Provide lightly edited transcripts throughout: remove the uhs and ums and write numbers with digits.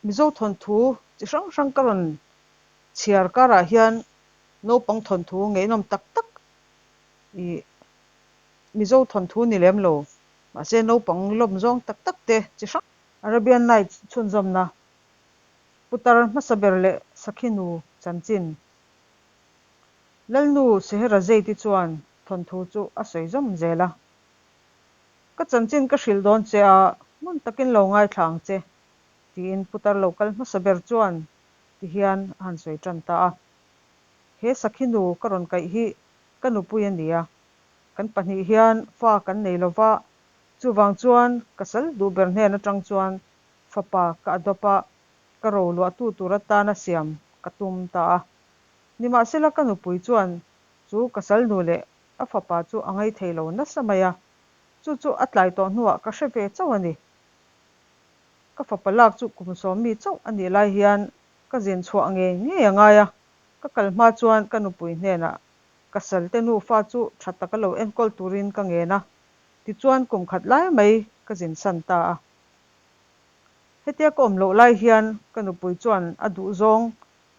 Mizo thawnthu chi hrang hrang ka rawn chhiar karah hian naupang thawnthu ngeihnawm tak tak ih Mizo thawnthu ni lem lo mahse naupang lawm zawng tak tak te chi hrang Arabian Nights chhunzawmna Putar hmasa ber leh Sakhinu chanchin Lalnu Scheherazade-i chuan thawnthu chu a sawi zawm zel a. Ka chanchin ka hrilh dawn che a, hmun takin lo ngaithla ang che, tiin putar lo kal hmasa ber chuan ti hian a han sawi tan ta a. He Sakhinu ka rawn kaih hi ka nupui a nia, kan pahnih hian fa kan nei lo va, chuvang chuan ka sal duh ber hnen atang chuan fapa ka adopt a, ka ro luahtu tur atana siam ka tum ta a. Nimahsela ka nupui chuan chu ka sal nu leh a fapa chu a ngaithei lo nasa mai a, chu chu a tlai tawh hnuah ka hre ve chauh a ni. Ka fapa lak chu kum sawmmi chauh a nih lai hian ka zin chhuah ngei ngei a ngai a, ka kal hma chuan ka nupui hnenah ka salte nufa chu tha taka lo enkawl turin ka ngen a, tichuan kum khat lai mai ka zin san ta a. Hetia ka awm loh lai hian ka nupui chuan a duhzawng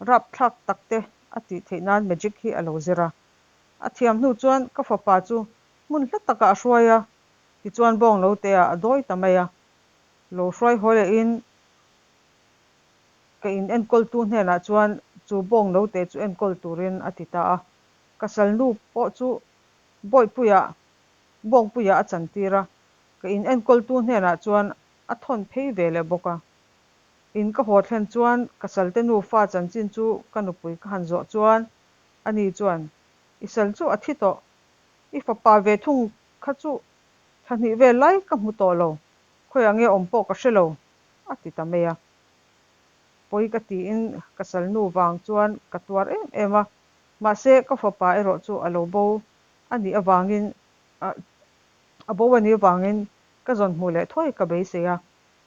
rapthlak takte a tih theih nan magic hi a lo zir a. A thiam hnu chuan ka fapa chu hmun hla takah a hruai a, tichuan bawng lo te ah a dawi ta mai a. Lo hruai haw lehin ka in enkawltu hnenah chuan chu bawng lo te chu enkawl turin a ti ta a. Ka salnu pawh chu Bawihpuiah Bawngpuiah a chantir a, ka in enkawltu hnenah chuan a thawn phei ve leh bawk a. In ka haw thlen chuan ka salte nufa chanchin chu ka nupui ka han zawh chuan ani chuan, I sal chu a thi tawh. I fapa ve thung kha chu thla hnih vel lai ka hmu tawh lo, khawiah nge awm pawh ka hre lo, a ti ta mai a. Pawi ka tiin ka sal nu vang chuan ka tuar em em a, mahse ka fapa erawh chu a lo bo a nih avangin a bo a nih avangin ka zawn hmuh leh thuai ka beisei a.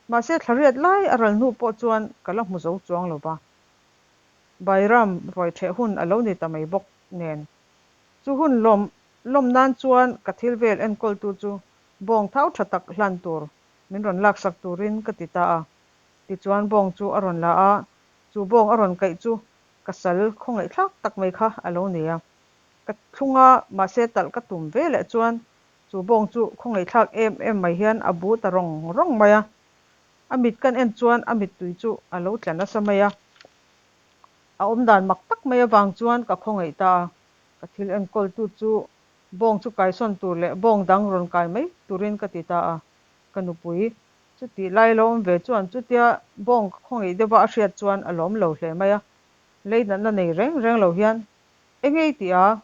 Mahse thla riat lai a ral hnu pawh chuan ka la hmu zo chuang lo va. Bairam ruai ṭheh hun a lo ni ta mai bawk nen. Chu hun lawm lawm nan chuan ka thil vel enkawltu chu bawng thau ṭha tak hlan tur min rawn laksak turin ka ti ta a. Tichuan bawng chu a rawn la a, chu bawng a rawn kaih chu ka sal khawngaihthlak tak mai kha a lo ni a. Ka thlung a, mahse talh ka tum ve leh chuan Chu bawng chu khawngaihthlak em em mai hian a bu ta rawng rawng mai a. A mit kan en chuan a mittui chu a lo tla nasa mai a. A awmdan mak tak mai avang chuan ka khawngaih ta a. Ka thil enkawltu chu bawng chu kaisawn tur leh bawng dang rawn kai mai turin ka ti ta a. Ka nupui chutih lai lo awm ve chuan chutia bawng ka khawngaih deuha a hriat chuan a lawm lo hle mai a. Lei natna nei reng reng lo hian, Engei tih a?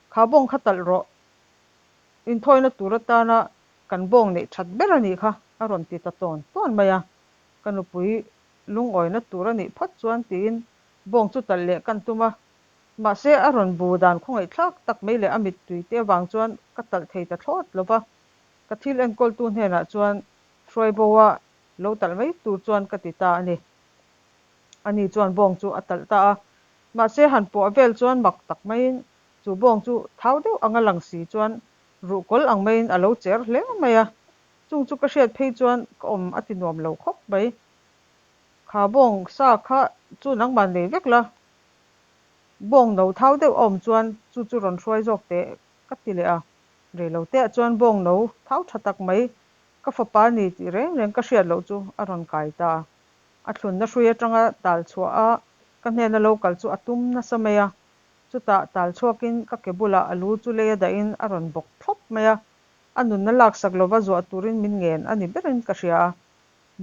Kha bawng kha talh rawh. Inthawina tur atana kan bawng neih that ber a nih kha a rawn ti ta tawn tawn mai a, ka nupui lungawina tur a nih phawt chuan tiin bawng chu talh leh kan tum a, mahse a rawn bu dan khawngaihthlak tak mai leh a mittui te avang chuan ka talh thei ta thlawt lo va, ka thil enkawltu hnenah chuan hruai bo a lo talh mai tur chuan ka ti ta a ni. Ani chuan bawng chu a talh ta a, mahse han puah vel chuan mak tak maiin Chu bawng chu thau deuh anga lang si chuan ruhkawl ang maiin a lo cher hle mai a, chung chu ka hriat phei chuan ka awm a ti nuam lo khawp mai. Kha bawng sa kha chu nangmah nei vek la, bawng no thau deuh a awm chuan chu chu rawn hruai zawk teh ka ti leh a, reiloteah chuan bawng no thau tha tak mai ka fapa ni tih reng reng ka hriat loh chu a rawn kai ta a. A thlunna hrui atanga tal chhuah a ka hnena lo kal chu a tum nasa mai a, Chutah tal chhuakin ka ke bulah a lu chu lei a dahin a rawn bawk thlawp mai a, a nunna laksak lova zuah turin min ngen a ni berin ka hria a.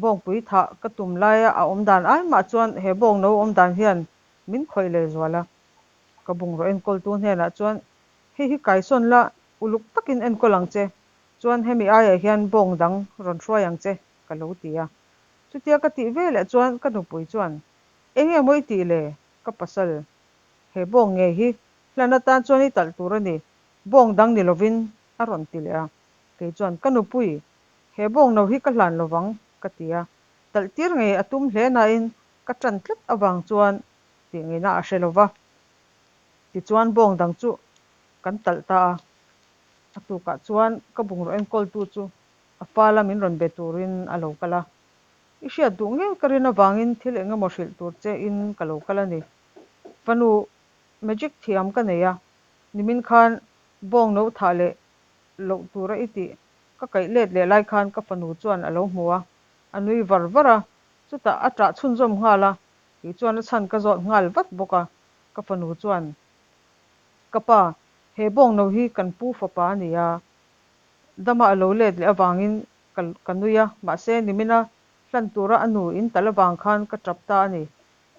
Bawngpui thah ka tum laia a awm dan ai mah chuan he bawng no awm dan hian min khawih leh zual a. Ka bungraw enkawltu hnenah chuan, Hei hi kaisawn la, uluk takin enkawl ang che, chuan hemi aiah hian bawng dang rawn hruai ang che, ka lo ti a. Chutia ka tih veleh chuan ka nupui chuan, Enge maw i tih le, ka pasal? He bawng ngei hi hlan atan chuan i talh tur a ni, bawng dang ni lovin, a rawn ti leh a. Kei chuan, Ka nupui, he bawng no hi ka hlan lovang, ka ti a. Talh tir ngei a tum hle nain ka ṭan tlat avang chuan tih ngeina a hre lova. Tichuan bawng dang chu kan talh ta a. A tukah chuan ka bungraw enkawltu chu a fala min rawn be turin a lo kal a. I hriat duh ngei ka rin avangin thil eng emaw hrilh tur che in ka lo kal a ni. Fanu magic thiam ka nei a, nimin khan bawng no thah leh loh tura i tih ka kaih let leh lai khan ka fanu chuan a lo hmu a, a nui var var a, chutah a ṭah chhunzawm nghal a, kei chuan a chhan ka zawt nghal vat bawk a, ka fanu chuan, Ka pa, he bawng no hi kan pu fapa a ni a, dama a lo let leh avangin ka ka nui a, mahse nimina hlan tura a nu in tal avang khan ka tap ta a ni.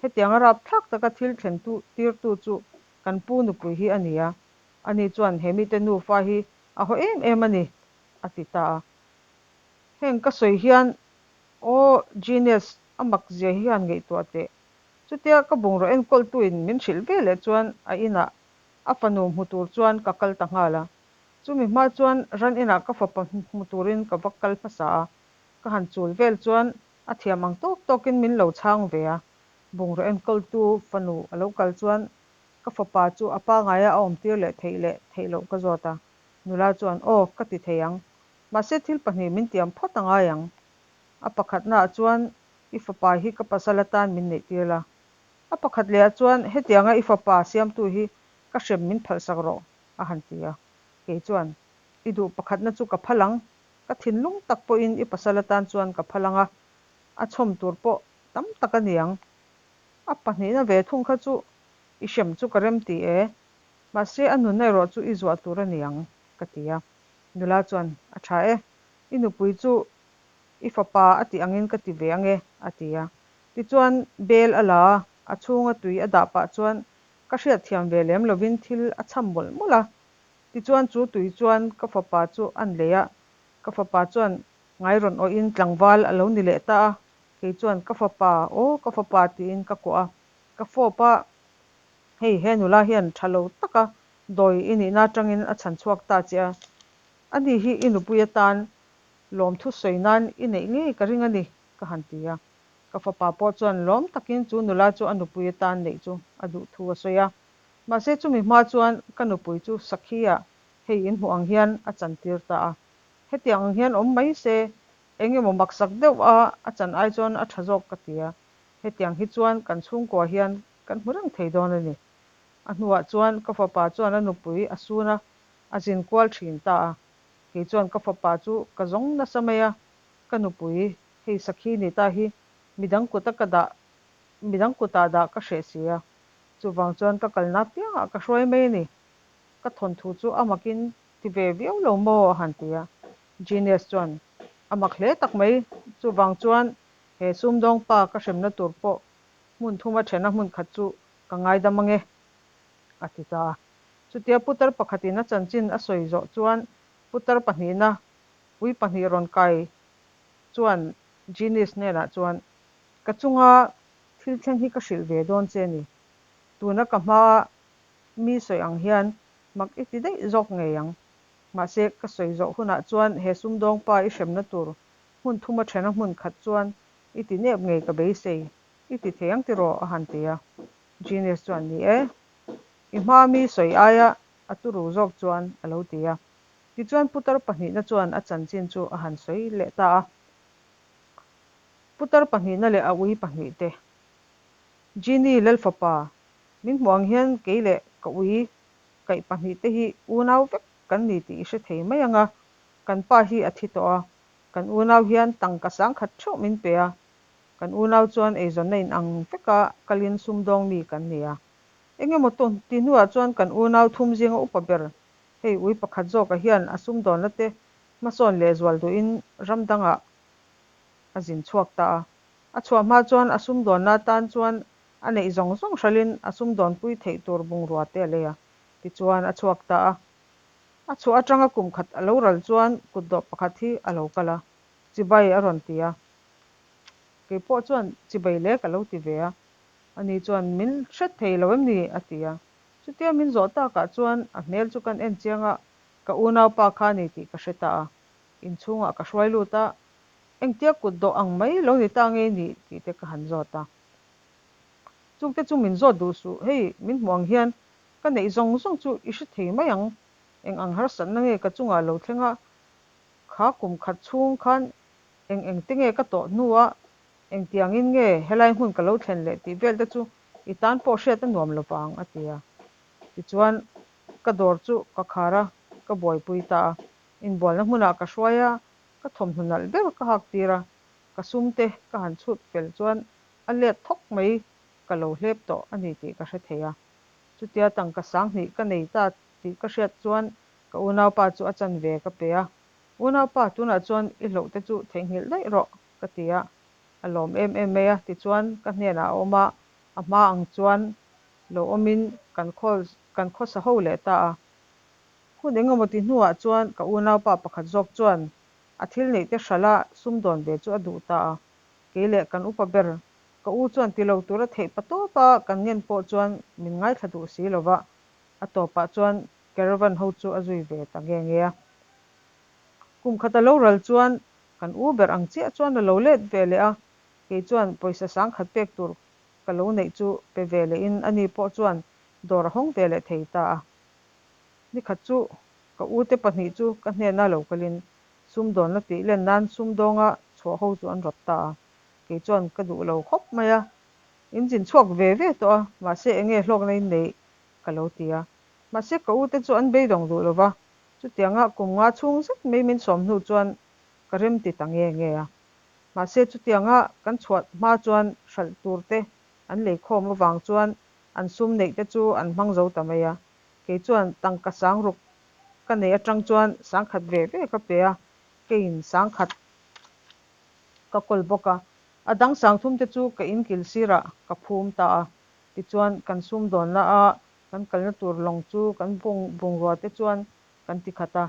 Hetianga rapthlak taka thil thlen tu tirtu chu kan pu nupui hi a ni a, ani chuan he mite nufa hi a haw em em a ni, a ti ta a. Heng ka sawi hian aw Genius a mak zia hi han ngaihtuah teh. Chutia ka bungraw enkawltuin min hrilh ve leh chuan a inah a fanu hmu tur chuan ka kal ta nghal a. Chumi hma chuan ran inah ka fapa hmu turin ka va kal hmasa a, ka han chul vel chuan a thiam ang tawk tawkin min lo chhang ve a. Bungraw enkawltu fanu a lo kal chuan ka fapa chu a pangaia a awmtir leh theih leh theih loh ka zawt a. Nula chuan, Aw, ka ti thei ang. Mahse thil pahnih min tiam phawt a ngai ang. A pakhatnaah chuan i fapa hi ka pasal atan min neihtir la. A pakhat lehah chuan hetianga i fapa siamtu hi ka hrem min phalhsak rawh, a han ti a. Kei chuan, I duh pakhatna chu ka phal ang. Ka thinlung tak pawhin i pasal atan chuan ka phal ang a, a chhawm tur pawh tam tak a ni ang. A pahnihna ve thung kha chu i hrem chu ka rem ti e. Mahse a nunna erawh chu i zuah tur a ni ang, ka ti a. Nula chuan, A tha e, i nupui chu i fapa a tih angin ka ti ve ang e, a ti a. Tichuan bel a la a, a chhunga tui a dah pah chuan ka hriatthiam ve lem lovin thil a chham mawlh mawlh a. Tichuan chu tui chuan ka fapa chu a'n lei a, ka fapa chuan ngai rawn awhin tlangval a lo ni leh ta a, kei chuan ka fapa, aw ka fapa tiin ka kuah a, ka fawp a, hei he nula hian tha lo taka dawi i nihna atangin a chhan chhuak ta che a, ani hi i nupui atan lawmthu sawi nan i neih ngei ka ring a ni, ka han ti a. Ka fapa pawh chuan lawm takin chu nula chu a nupui atan neih chu a duh thu a sawi a. Mahse chumi hma chuan ka nupui chu Sakhi-ah hei in hmuh ang hian a chantir ta a. Hetiang ang hian awm mai se, eng emaw maksak deuh a a chan ai chuan a tha zawk ka ti a. Hetiang hi chuan kan chhungkua hian kan hmu reng thei dawn a ni. A hnuah chuan ka fapa chuan a nupui a sun a, a zin kual thin ta a. Kei chuan ka fapa chu ka zawng nasa mai a, ka nupui hei Sakhi ni ta hi midang kuta ka dah midang kutah dah ka hreh si a, chuvang chuan ka kalna apiangah ka hruai mai a ni. Ka thawnthu chu a makin ti ve viau lo maw a han ti a. Genius chuan a mak hle tak mai, chuvang chuan he sumdawng pa ka hremna tur pawh hmun thuma thena hmun khat chu ka ngaidam ange a ti ta a. Chutia putar pakhatin a chanchin a sawi zawh chuan putar pahnihna ui pahnih rawn kai chuan Genius hnenah chuan, Ka chunga thil thleng hi ka hrilh ve dawn che ni. Tuna ka hmaa mi sawi ang hian mak i ti daih zawk ngei ang. Mahse, ka sawi zawh hunah chuan he sumdawng pa i hremna tur hmun thuma thena hmun khat chuan i ti nep ngei ka beisei. I ti thei ang tiraw? a han ti a. Genius chuan, Ni e. I hmaa mi sawi aia a turu zawk chuan a lo ti a. Tichuan putar pahnihna chuan a chanchin chu a han sawi leh ta a. Putar pahnihna leh a ui pahnih te. Genie Lalfapa, min hmuh ang hian kei leh ka ui kaih pahnih te hi unau vek kan ni tih i hre thei mai ang a, kan pa hi a thi tawh a, kan unau hian tangka sangkhat theuh min pe a, kan unau chuan eizawnna in ang veka kalin sumdawng mi kan ni a. Eng emaw tawn ti hnuah chuan kan unau thum zinga upa ber hei ui pakhat zawkah hian a sumdawnna te hmasawn lehzual duhin ram dangah a zin chhuak ta a. A chhuah hma chuan a sumdawnna atan chuan a neih zawng zawng hralhin a sumdawnpui theih tur bungrua te a lei a, tichuan a chhuak ta a. A chhuah atanga kum khat a lo ral chuan kutdawh pakhat hi a lo kal a, chibai a rawn ti a. Kei pawh chuan chibai leh ka lo ti ve a, ani chuan min hret thei lo em ni? a ti a. Chutia min zawh takah chuan a hmel chu kan en chiang a, ka unaupa kha a ni tih ka hre ta a. Inchhungah ka hruai lut a, engtia kut dawh ang mai lo ni ta ngei ni tih te ka han zawt a. Chungte chu min zawt duh suh, hei min hmuh ang hian ka neih zawng zawng chu i hre thei mai ang, eng ang harsatna nge ka chungah lo thleng a, kha kum khat chhung khan eng eng te nge ka tawh hnua Engtiangin nge helai hmun ka lo thlen leh tih vel te chu i tan pawh hriat a nuam lo vang, a ti a. Tichuan, ka dawr chu ka khar a, ka buaipui ta a. Inbualna hmunah ka hruai a, ka thawmhnaw nalh ber ka hak tir a. Ka sum te ka han chhut fel chuan a let thawk mai ka lo hlep tawh a ni tih ka hre thei a. Chutia tangka 2000 ka nei ta tih ka hriat chuan ka unaupa chu a chanve ka pe a. Unaupa, tunah chuan i hlauh te chu theihnghilh daih rawh, ka ti a. A lawm em em mai a, tichuan ka hnenah a awm a, a hma ang chuan lo awmin kan khawl kan khawsa ho leh ta a. Hun engemaw ti hnuah chuan ka unaupa pakhat zawk chuan a thil neih te hralh a sumdawn ve chu a duh ta a. Kei leh kan upa ber ka u chuan ti lo tura theih patawp a kan ngen pawh chuan min ngaithla duh si lo va, a tawpah chuan caravan ho chu a zui ve ta nge nge a. Kum khat a lo ral chuan kan u ber ang chiah chuan a lo let ve leh a, kei chuan pawisa 10,000 pek tur ka lo neih chu pe ve lehin ani pawh chuan dawr a hawng ve leh thei ta a. Nikhat chu ka ute pahnih chu ka hnena lo kalin sumdawnna tih len nan sumdawnga chhuah ho chu an rawt ta a, kei chuan ka duh lo khawp mai a, in zin chhuak ve ve tawh a, mahse enge hlawkna in neih ka lo ti a. Mahse ka ute chu an beidawng duh lo va, chutianga kum nga chhung zet mai min sawm hnu chuan ka rem ti ta nge nge a. Mahse chutianga kan chhuah hma chuan hralh tur te an lei khawm avang chuan an sum neih te chu an hmang zo ta mai a. Kei chuan tangka 6000 ka neih atang chuan 10,000 ve ve ka pe a, keiin 10,000 ka kawl bawk a. A dang 3000 te chu ka inkil sirah ka phum ta a. Tichuan kan sumdawnna a kan kalna tur lawng chu kan bungrua te chuan kan ti khat a.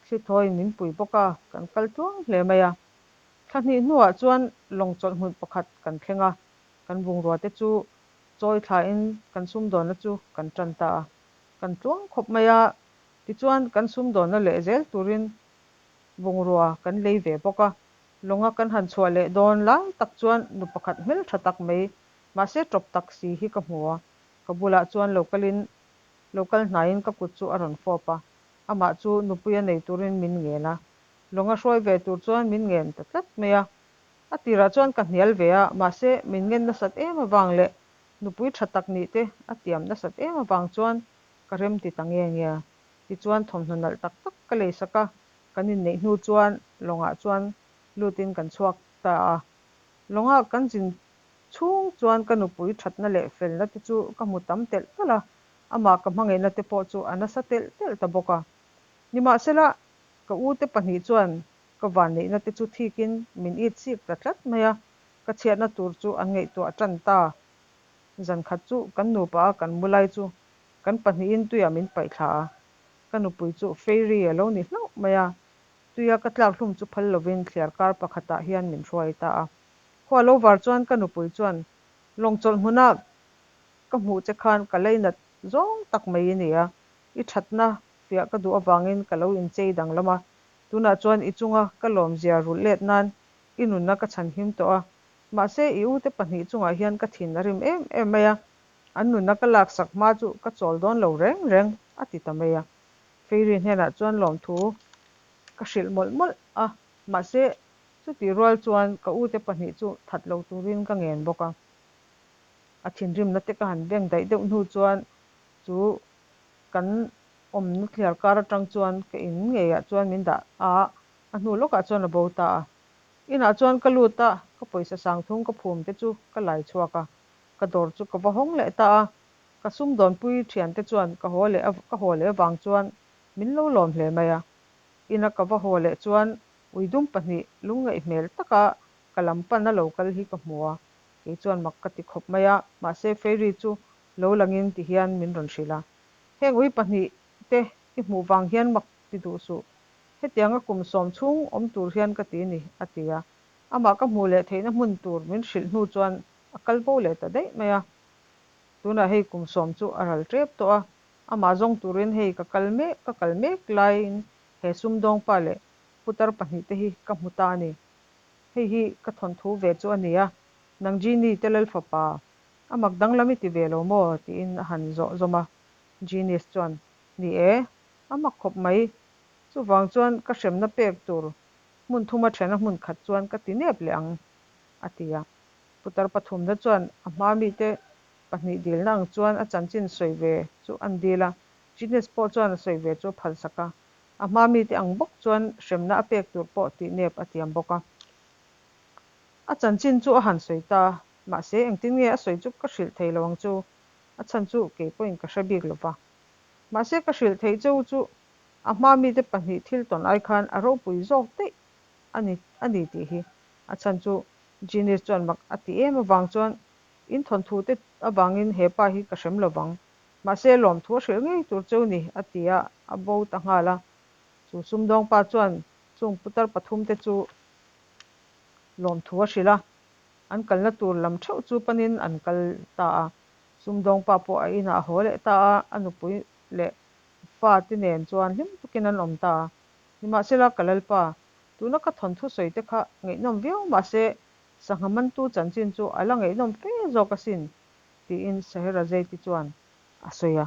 Thli thawiin min pui bawk a, kan kal tluang hle mai a. Thla hnih hnuah chuan lawng chawlhhmun pakhat kan thleng a, kan bungrua te chu chawi thlain kan sumdawnna chu kan tan ta a. Kan tluang khawp mai a, tichuan kan sumdawnna leh zel turin bungrua kan lei ve bawk a. Lawnga kan han chhuah leh dawn lai tak chuan nu pakhat hmeltha tak mai, mahse tawp tak si hi ka hmu a. Ka bulah chuan lo kalin lo kal hnaiin ka kut chu a rawn fawp a, amah chu nupuia nei turin min ngen a. Lawnga hruai ve tur chuan min ngen ta tlat mai a. A tirah chuan ka hnial ve a, mahse min ngen nasat em avang leh nupui tha tak nih te a tiam nasat em avang chuan ka rem ti ta nge nge a. Tichuan thawmhnaw nalh tak tak ka lei sak a, kan inneih hnu chuan lawngah chuan lutin kan chhuak ta a. Lawngah kan zin chhung chuan ka nupui thatna leh felna te chu ka hmu tam telh telh a, amah ka hmangaihna te pawh chu a nasa telh telh ta bawk a. Nimahsela, ka ute pahnih chuan ka vanneihna te chu thikin min it chik ta tlat mai a, ka chhiatna tur chu an ngaihtuah tan ta. Zan khat chu kan nupa a kan mu lai chu kan pahnihin tuiah min paih thla a, ka nupui chu fairy a lo ni hlauh mai a, tuia ka tlak hlum chu phal lovin thliar kar pakhatah hian min hruai ta a. Khua lo var chuan ka nupui chuan lawng chawlh hmuna ka hmuh che khan ka leinat zawng tak mai i ni a, i thatna fiah ka duh avangin ka lo inchei danglam a, tunah chuan i chunga ka lawmzia rulh let nan i nunna ka chhan him tawh a, mahse i ute pahnih chungah hian ka thin a rim em em mai a, an nunna ka laksak hma chu ka chawl dawn lo reng reng, a ti ta mai a. Fairy hnenah chuan lawmthu ka hrilh mawlh mawlh a, mahse Chutih rual chuan ka ute pahnih chu that lo turin ka ngen bawk a. A thinrimna te ka han beng daih deuh hnu chuan chu kan awmna thliar kar atang chuan ka in ngeiah chuan min dah a, a hnu lawkah chuan a bo ta a. Inah chuan ka lut a, ka pawisa 3000 ka phum te chu ka lai chhuak a, ka dawr chu ka va hawng leh ta a. Ka sumdawnpui thiante chuan ka haw leh ka haw leh avang chuan min lo lawm hle mai a. Ina ka va haw leh chuan Ui dum pahnih lungngaih hmel taka ka lam pan a lo kal hi ka hmu a, kei chuan mak ka ti khawp mai a, mahse Fairy chu lo langin ti hian min rawn hrilh a. Heng ui pahnih te i hmuh vang hian mak ti duh suh, hetianga kum 10 chhung awm tur hian ka ti ni, a ti a. Amah ka hmuh leh theihna hmun tur min hrilh hnu chuan a kal bo leh ta daih mai a. Tunah hei kum 10 chu a ral tep tawh a, amah zawng turin hei ka kal mek ka kal mek laiin he sumdawngpa leh putar pahnih te hi ka hmu ta a ni. Hei hi ka thawnthu ve chu a ni a, nang Genie te lal fapa, a mak danglam i ti ve lo maw? tiin a han zawh zawm a. Genius chuan, Ni e, a mak khawp mai. Chuvang chuan ka hremna pek tur hmun thuma thena hmun khat chuan ka ti nep leh ang, a ti a. Putar pathumna chuan a hma mite pahnih dilna ang chuan a chanchin sawi ve chu an dil a, Genius pawh chuan a sawi ve chu a phalsak a. A hma mite ang bawk chuan hremna a pek tur pawh tih nep a tiam bawk a. A chanchin chu a han sawi ta a, mahse engtin nge a sawi chu ka hrilh thei lo ang chu, a chhan chu kei pawhin ka hre bik lo va. Mahse ka hrilh theih cheu chu a hma mite pahnih thil tawn ai khan a ropui zawk daih a ni a ni tih hi. A chhan chu Genius chuan mak a ti em avang chuan in thawnthu te avangin he pa hi ka hrem lo vang, mahse lawmthu a hrilh ngei tur cheu ni a ti a, a bo ta nghal a. Chu sumdawng pa chuan chung putar pathum te chu lawmthu a hrilh a, an kalna tur lam theuh chu panin an kal ta a. Sumdawng pa pawh a inah a haw leh ta a, a nupui leh fate nen chuan hlim takin an awm ta a. Nimahsela, ka Lalpa, tuna ka thawnthu sawi te kha ngaihnawm viau mahse sangha mantu chanchin chu a la ngaihnawm fe zawk asin, tiin Sahera Zeiti chuan a sawi a.